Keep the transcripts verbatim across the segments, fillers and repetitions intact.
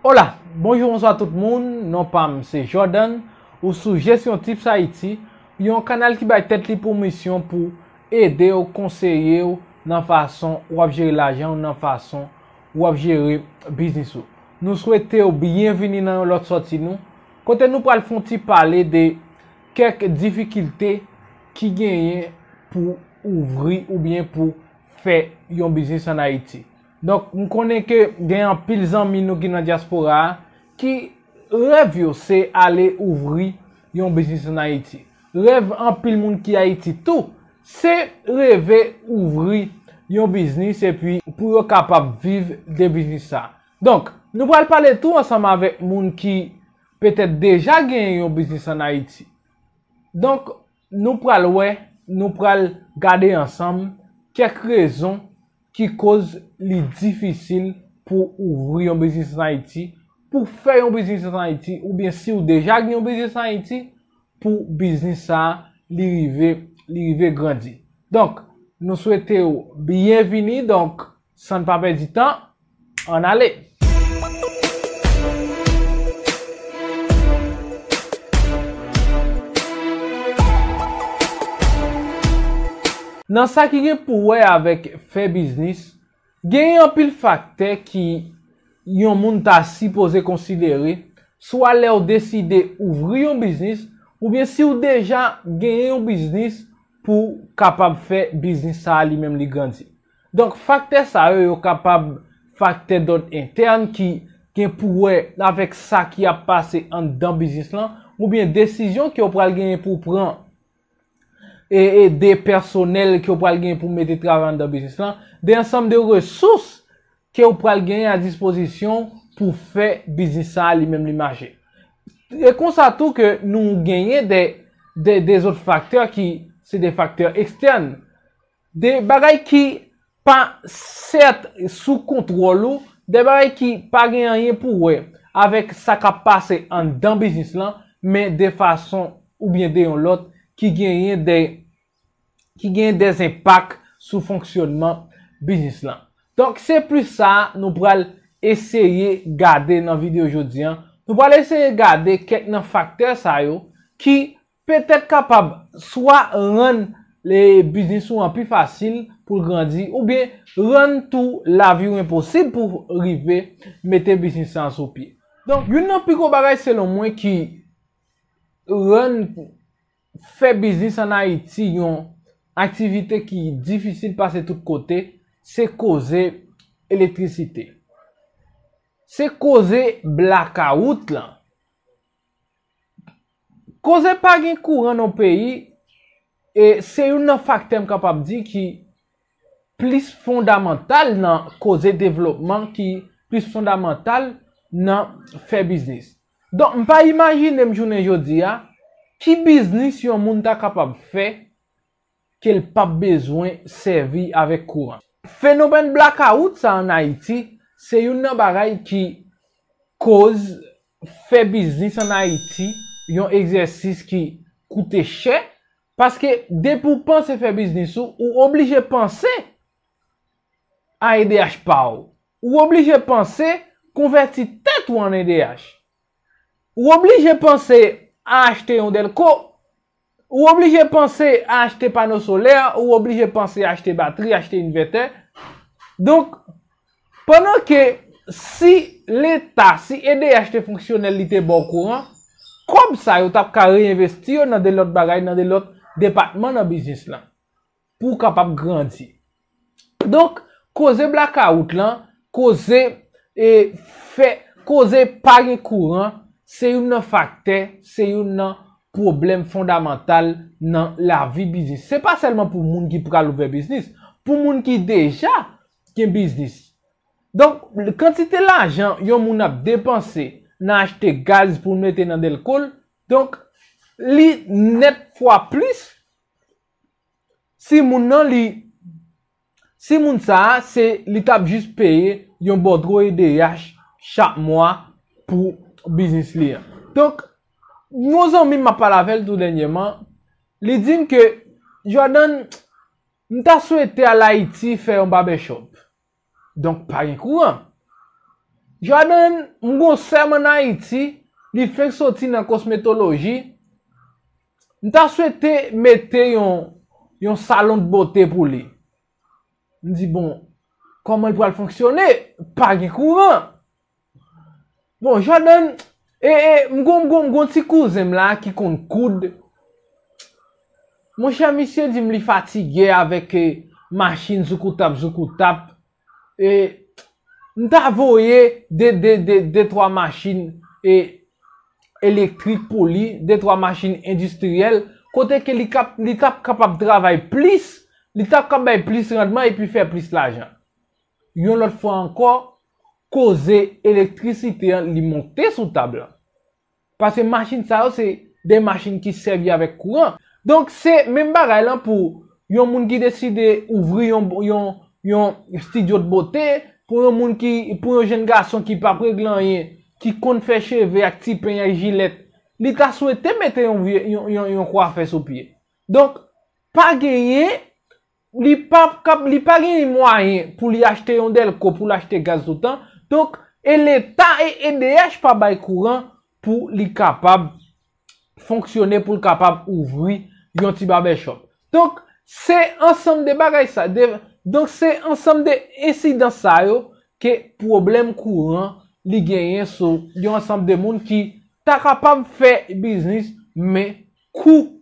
Hola, bonjou, bonswa tout moun. Non pa m se Jordan. Ou sou Gestion Tips Haïti, yon kanal ki bay tèt li pou misyon pou ede w, konseye w nan fason w ap jere lajan w, nan fason w ap jere biznis ou. Nou swete w byenvini nan yon lòt sòti nou, kote nou pral fè yon ti pale de kèk difikilte ki genyen pou ouvri oubyen pou fè yon biznis ann Ayiti. Donk, m konnen ke gen anpil zanmi nou ki nan dyaspora a ki rèv yo se ale ouvri yon biznis ann Ayiti. Rèv anpil moun ki Ayiti tou, se reve ouvri yon biznis epi pou yo kapab viv de biznis sa. Donk, nou pral pale tou ansanm avèk moun ki petèt deja genyen yon biznis ann Ayiti. Donk, nou pral wè, nou pral gade ansanm kèk rezon ki koz li difisil pou ouvri yon biznis ann Ayiti, pou fè yon biznis ann Ayiti, oubyen si w deja gen yon biznis ann Ayiti, pou biznis sa a li rive, li rive grandi. Donk, nou swete w byenvini, donk, san n pa pèdi tan, ann ale. Nan sa ki gen pou wè avèk fè biznis, genyen anpil faktè ki yon moun ta sipoze konsidere, swa lè w deside ouvri yon biznis, oubyen si w deja genyen yon biznis pou w kapab fè biznis sa a li menm li grandi. Donk, faktè sa yo, yo kapab faktè dòd entèn ki gen pou wè avèk sa ki ap pase anndan biznis lan, oubyen desizyon ke w pral genyen pou w pran e, e de pèsonèl ke w pral genyen pou mete travay anndan biznis lan, de ansanm de resous ke w pral genyen a dispozisyon pou fè biznis sa a li menm li mache. E konsa tou ke nou genyen de, de, de zòt faktè ki se de faktè ekstèn, de bagay ki pa sèt sou kontwòl ou, de bagay ki pa gen anyen pou wè avèk sa k ap pase anndan biznis lan, men de fason oubyen de yon lòt ki genyen de, ki genyen de enpak sou fonksyònman biznis lan. Donk, se plis sa nou pral eseye gade nan videyo jodi a. Nou pral eseye gade kèk nan faktè sa yo ki petèt kapab swa rann le biznis ou an pi fasil pou l grandi, oubyen rann tou lavi w enposib pou w rive mete biznis sa sou pye. Donk, youn nan pi gwo bagay selon mwen ki rann fè biznis ann Ayiti yon aktivite ki difisil pase tout kote, se koze elektrisite. Se koze blakawout lan. Koze pa gen kouran nan peyi, e se youn nan faktè m kapab di ki plis fondamantal nan koze devlopman, ki plis fondamantal nan fè biznis. Donk, m pa imajine m jounen jodi a, ki biznis yon moun ta kapab fè ke l p ap bezwen sèvi avèk kouran. Fenomèn blakawout sa ann Ayiti, se youn nan bagay ki koz fè biznis ann Ayiti yon egzèsis ki koute chè, paske depi w panse fè biznis ou, ou oblije panse a E D H pa w. Ou oblije panse konvèti tèt ou an E D H. Ou oblije panse a achte yon dèlko. Ou oblije panse a achte pano solè. Ou oblije panse a achte batri, achte envètè. Donk, pandan ke si Leta, si E D H te fonksyonèl, li te ba w kouran, kòb sa yo t ap ka reenvesti yo nan de lòt bagay, nan de lòt depatman nan biznis lan, pou w kapab grandi. Donk, koze blakawout lan, koze, e, fè, koze pa gen kouran, se youn nan faktè, se youn nan pwoblèm fondamantal nan lavi biznis. Se pa sèlman pou moun ki pral ouvè biznis, pou moun ki deja gen biznis. Donk, kantite lajan yon moun ap depanse nan achte gaz pou l mete nan dèlko l, donk, li nèt fwa plis si moun nan li, si moun sa a, se li t ap jis peye yon bòdwo E D H chak mwa pou biznis li an. Donk, yon zanmi m ap pale avè l tou dènyèman, li di m ke, Jordan, m ta swete al Ayiti fè yon barbershop. Donk, pa gen kouran. Jordan, m gon sè m ann Ayiti, li fenk soti nan kosmetoloji. M ta swete mete yon, yon salon de bote pou li. M di, bon, kòman l pral fonksyone? Pa gen kouran. Bon, Jordan, e, e, m gon, m gon, m gon ti kouzen m la ki konn koud. Monchè, misye di m li fatige avèk, e, machin zoukoutap, zoukoutap. E, m ta voye de, de, de, de, twa machin, e, elektrik pou li, de, twa machin endistriyèl, kote ke li kap, li t ap kapab travay plis, li t ap kab bay plis randman epi fè plis lajan. Yon lòt fwa ankò, koze elektrisite an, li monte sou tab la. Paske machin sa yo, se de machin ki sèvi avèk kouran. Donk, se menm bagay lan pou yon moun ki deside ouvri yon, yon, yon estidyo de bote, pou yon moun ki, pou yon jèn gason ki p ap regle anyen, ki konn fè cheve ak ti peny ak jilèt, li ta swete mete yon vye, yon, yon, yon kwafè sou pye. Donk, pa genyen, li pa kap, li pa gen mwayen pou li achte yon dèlko, pou l achte gaz toutan. Donk, e Leta e E D H pa bay kouran pou li kapab fonksyone, pou l kapab ouvri yon ti barbershop. Donk, se ansanm de bagay sa, de, donk, se ansanm de ensidans sa yo ke pwoblèm kouran li genyen sou yon ansanm de moun ki ta kapab fè biznis, men kou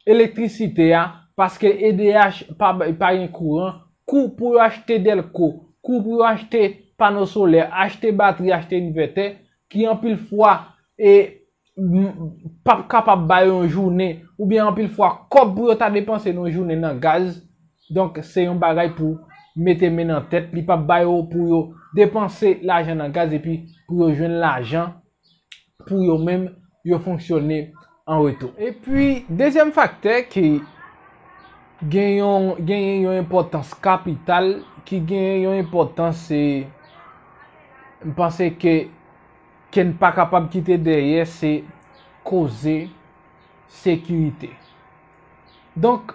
elektrisite a, paske E D H pa, pa gen kouran, kou pou yo achte dèlko, kou pou yo achte pano solè, achte batri, achte envètè, ki anpil fwa, e, m, p ap kapab ba yo yon jounen, oubyen anpil fwa kòb pou yo ta depanse nan yon jounen nan gaz. Donk, se yon bagay pou mete men nan tèt, li p ap ba yo pou yo depanse lajan nan gaz epi pou yo jwenn lajan pou yo menm yo fonksyone an retou. Epi, dezyèm faktè ki gen yon, genyen yon enpòtans kapital, ki genyen yon enpòtans, se, m panse ke, ke n pa kapab kite dèyè, se koze sekirite. Donk,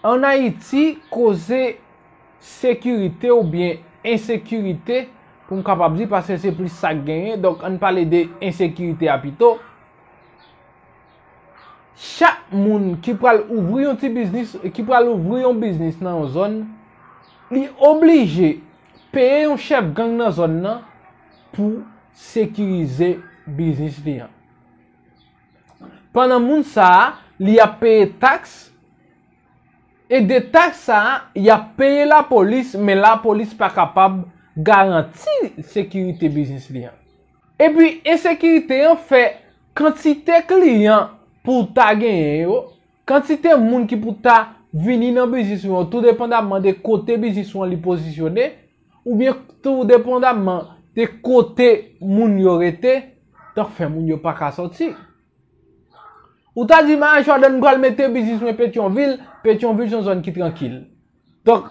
ann Ayiti, koze sekirite oubyen ensekirite, pou m kapab di, paske se plis sa k genyen, donk ann pale de ensekirite a pito. Chak moun ki pral ouvri yon ti biznis, ki pral ouvri yon biznis nan yon zòn, li oblije peye yon chèf gang nan zòn nan pou sekirize biznis li an. Pandan moun sa a, li ap peye taks, e de taks sa a, y ap peye lapolis, men lapolis pa kapab garanti sekirite biznis li an. Epi, ensekirite an fè kantite kliyan pou w ta genyen yo, kantite moun ki pou ta vini nan biznis ou an, tou depandamman de kote biznis ou an li pozisyone, oubyen tou depandamman de kote moun yo rete, donk fè moun yo pa ka sòti. Ou ta di m, a, Jordan, m pral mete biznis mwen Petyonvil, Petyonvil se yon zòn ki trankil. Donk,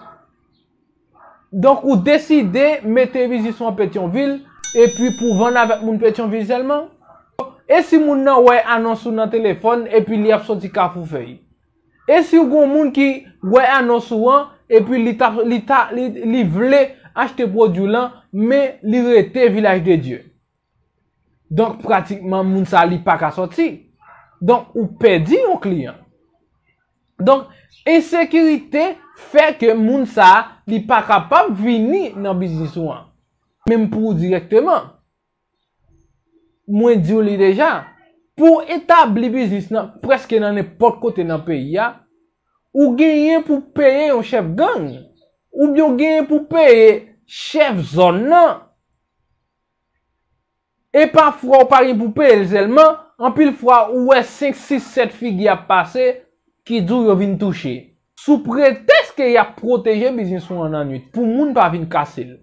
donk ou deside mete biznis ou an Petyonvil, epi pou vann avèk moun Petyonvil sèlman? E si moun nan wè anons ou nan telefòn, epi li ap soti Kafou Fèy? E si w gon moun ki wè anons ou an, epi li ta, li ta, li, li vle achte pwodui w lan, men li rete Vilaj de Dye? Donk, pratikman, moun sa a, li pa ka sòti. Donk, ou pèdi yon kliyan. Donk, ensekirite fè ke moun sa a, li pa kapab vini nan biznis ou an. Menm pou ou dirèkteman. Mwen di w li deja, pou w etabli biznis nan prèske nan nenpòt kote nan peyi a, ou genyen pou peye yon chèf gang, oubyen ou genyen pou peye chèf zòn nan. E pafwa ou pa gen pou peye l sèlman, anpil fwa ou wè senk, sis, sèt figi ap pase ki di w yo vin touche. Sou pretèks ke y ap pwoteje biznis ou an nan nwit, pou moun pa vin kase l.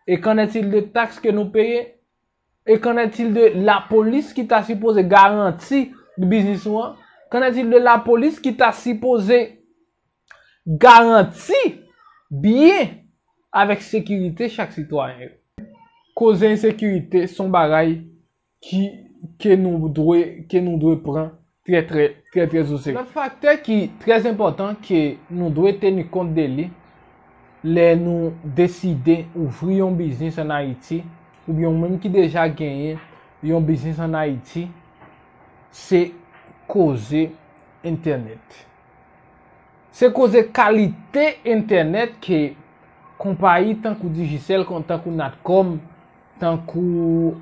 E qu'en est-il de taks ke nou peye? E qu'en est-il de lapolis ki ta sipoze garanti biznis ou an? Qu'en est-il de lapolis ki ta sipoze garanti byen avèk sekirite chak sitwayen yo? Koze ensekirite se yon bagay ki, ke nou dwe, ke nou dwe pran trè, trè, trè, trè o serye. Lòt faktè ki trè enpòtan ke nou dwe teni kont de li, lè nou deside ouvri yon biznis ann Ayiti, oubyen ou menm ki deja genyen yon biznis ann Ayiti, se koze entènèt. Se koze kalite entènèt ke konpayi tankou Digicel, kon-, tankou Natcom, tankou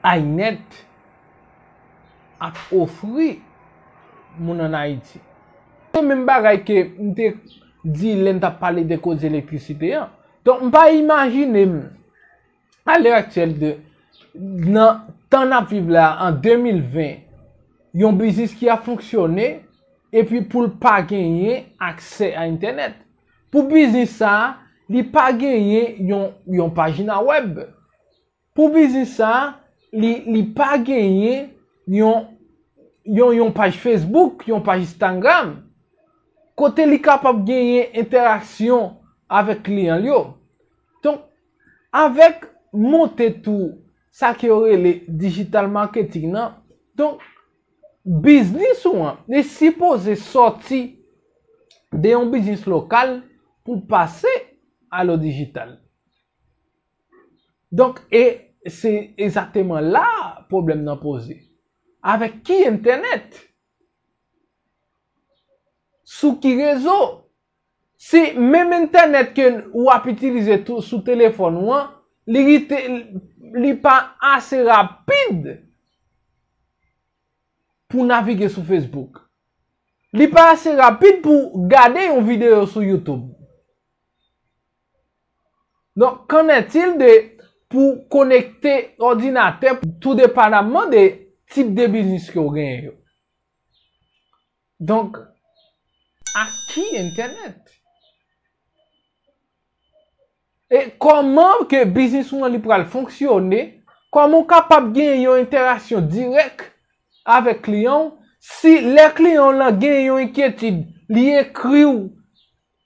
iNet ap ofri moun ann Ayiti. Se menm bagay ke m te di lè n t ap pale de koze elektrisite an. Donk, m pa imajine m, alè aktyèl de, nan tan n ap viv la, an de mil ven, yon biznis ki ap fonksyone, epi pou l pa genyen aksè a entènèt. Pou biznis sa a, li pa genyen yon, yon pajina wèb. Pou biznis sa a, li, li pa genyen yon, yon, yon paj Facebook, yon paj Instagram, kote li kapab genyen entèraksyon avèk kliyan l yo. Donk, avèk monte tou sa ke yo rele digital marketing nan, donk, biznis ou an, li sipoze sòti de yon biznis lokal pou l pase a lo dijital. Donk, e se egzakteman la pwoblèm nan poze. Avèk ki entènèt? Sou ki rezo? Si menm entènèt ke w ap itilize tou sou telefòn ou an, li rete, li pa ase rapid pou navige sou Facebook. Li pa ase rapid pou gade yon videyo sou YouTube. Donk, qu'en est-il de pou konekte òdinatè, tou depanamman de tip de biznis ke w genyen yo? Donk, ak ki entènèt? E kòman ke biznis ou an li pral fonksyone? Kòman w kapab gen yon entèraksyon dirèk avèk kliyan w? Si lè kliyan w lan gen yon enkyetid, li ekri w,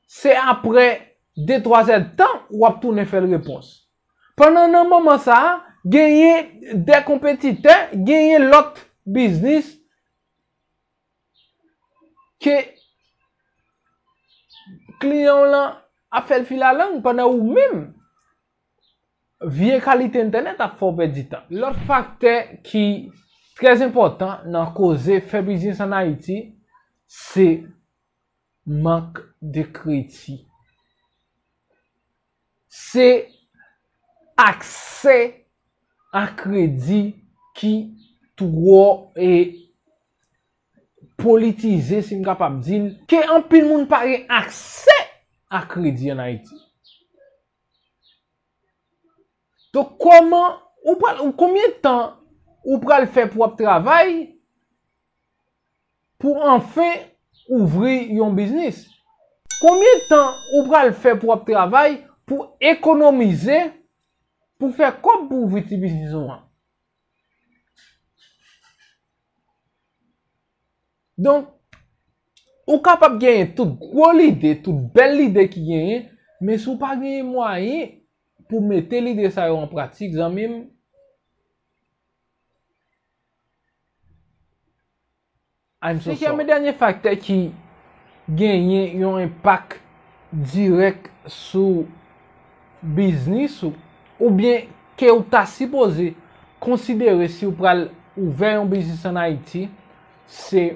se aprè de twa zèdtan w ap tounen fè l repons. Pandan nan moman sa a, genyen de konpetitè, genyen lòt biznis ke kliyan w lan ap fè l filalang pandan ou menm, vye kalite entènèt ap fè w pèdi tan. Lòt faktè ki trè enpòtan nan koze fè biznis ann Ayiti, se mank de kredi. Se aksè a kredi ki twò, e, politize, si m kapab di l, ke anpil moun pa gen aksè a kredi ann Ayiti. Donk, kòman ou pral, ou, konbyen tan ou pral fè pou w ap travay pou anfen ouvri yon biznis? Konbyen tan ou pral fè pou w ap travay pou ekonomize, pou fè kòb pou ouvri ti biznis ou an? Donk, ou kapab genyen tout gwo lide, tout bèl lide ki genyen, men si w pa genyen mwayen pou mete lide sa yo an pratik, zanmi m, I'm so sorry. Senkyèm e dènye faktè ki genyen yon enpak dirèk sou biznis ou, oubyen ke w ta sipoze konsidere si w pral ouvè yon biznis ann Ayiti, se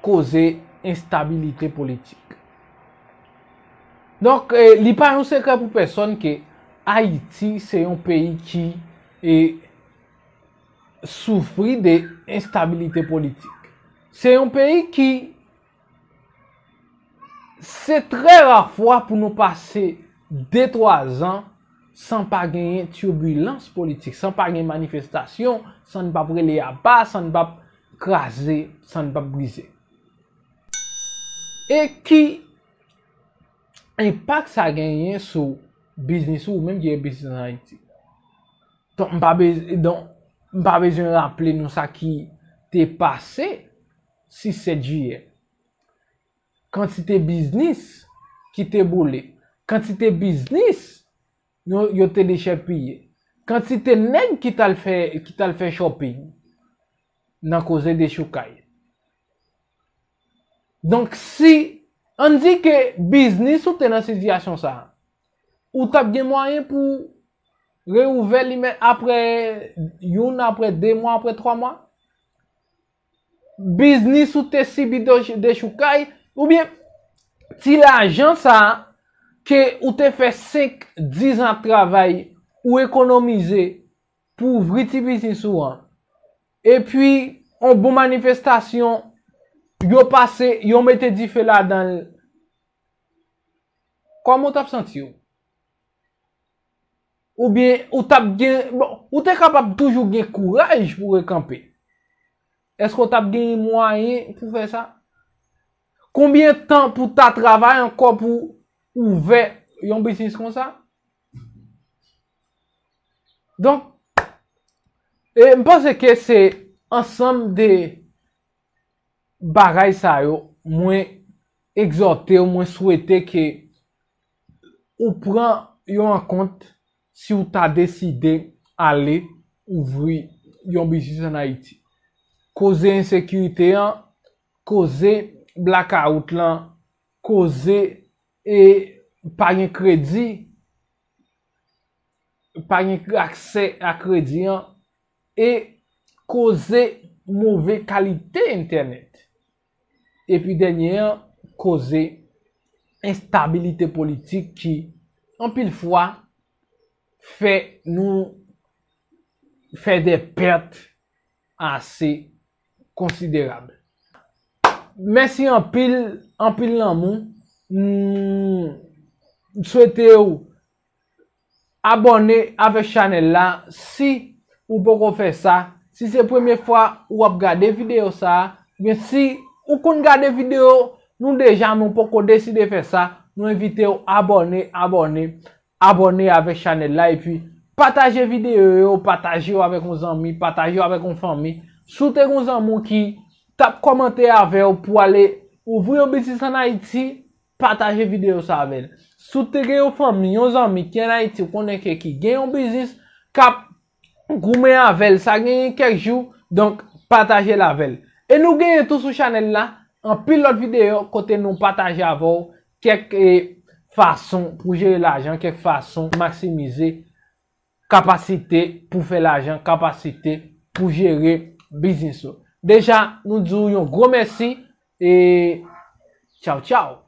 koze enstabilite politik. Donk, eh, li pa yon sekrè pou pèsonn ke Ayiti se yon peyi ki, eh, soufri de enstabilite politik. Se yon peyi ki, se trè ra fwa pou nou pase de twa zan san pa genyen tibilans politik, san pa gen manifestasyon, san n p ap rele aba, san n p ap kraze, san n p ap brize. E ki enpak sa genyen sou biznis ou, ou menm ki gen biznis ann Ayiti? Donk, m pa bez-, donk, m pa bezwen raple nou sa ki te pase sis sèt jiyè. Kantite biznis ki te boule, kantite biznis yo, yo te dechèpiye, kantite nèg ki t al fè, ki t al fè shopping nan koze dechoukay. Donk, si Ann di ke biznis ou te nan sitiyasyon sa a, ou t ap gen mwayen pou reouvè li men apre youn, apre de mwa, apre twa mwa? Biznis ou te sibi de- dechoukay, oubyen ti lajan sa a ke ou te fè senk, diz an ap travay, ou ekonomize pou ouvri ti biznis ou an. Epi, yon bon manifestasyon, yo pase, yo mete dife ladan l. Kòman w t ap santi w? Oubyen ou t ap gen, bon, ou te kapab toujou gen kouraj pou rekanpe. Èske w t ap gen mwayen pou fè sa? Konbyen tan pou ta travay ankò pou ouvè yon biznis konsa? Donk, e m panse ke se ansanm de bagay sa yo, mwen egzòte w, mwen swete ke ou pran yo an kont si w ta deside ale ouvri yon biznis ann Ayiti. Koze ensekirite an, koze blakawout lan, koze e pa gen kredi, pa gen aksè a kredi an, e koze move kalite entènèt. Epi dènye an, koze enstabilite politik ki, anpil fwa, fè nou fè de pèt ase konsiderab. Mèsi anpil, anpil lanmou. M swete w abòne avèk chanèl la si ou poko fè sa. Si se premye fwa ou ap gade videyo sa a, oubyen si ou konn gade videyo nou deja, men ou poko deside fè sa, nou envite w abòne, abòne, abòne avèk chanèl la, epi pataje videyo yo, pataje yo avèk yon zanmi, pataje yo avèk yon fanmi. Si w te gen yon zanmi w ki t ap kòmante avè w pou ale ouvri yon biznis ann Ayiti, pataje videyo sa avè l. Si w te gen yon fanmi, yon zanmi ki ann Ayiti, ou konnen ke ki gen yon biznis, k ap goumen avè l, sa genyen kèk jou, donk pataje l avè l. E nou genyen tou sou chanèl la anpil lòt videyo kote nou pataje avè w kèk, e, fason pou jere lajan, kèk fason maksimize kapasite pou fè lajan, kapasite pou jere biznis ou. Deja, nou di w yon gwo mèsi e tchaw, tchaw.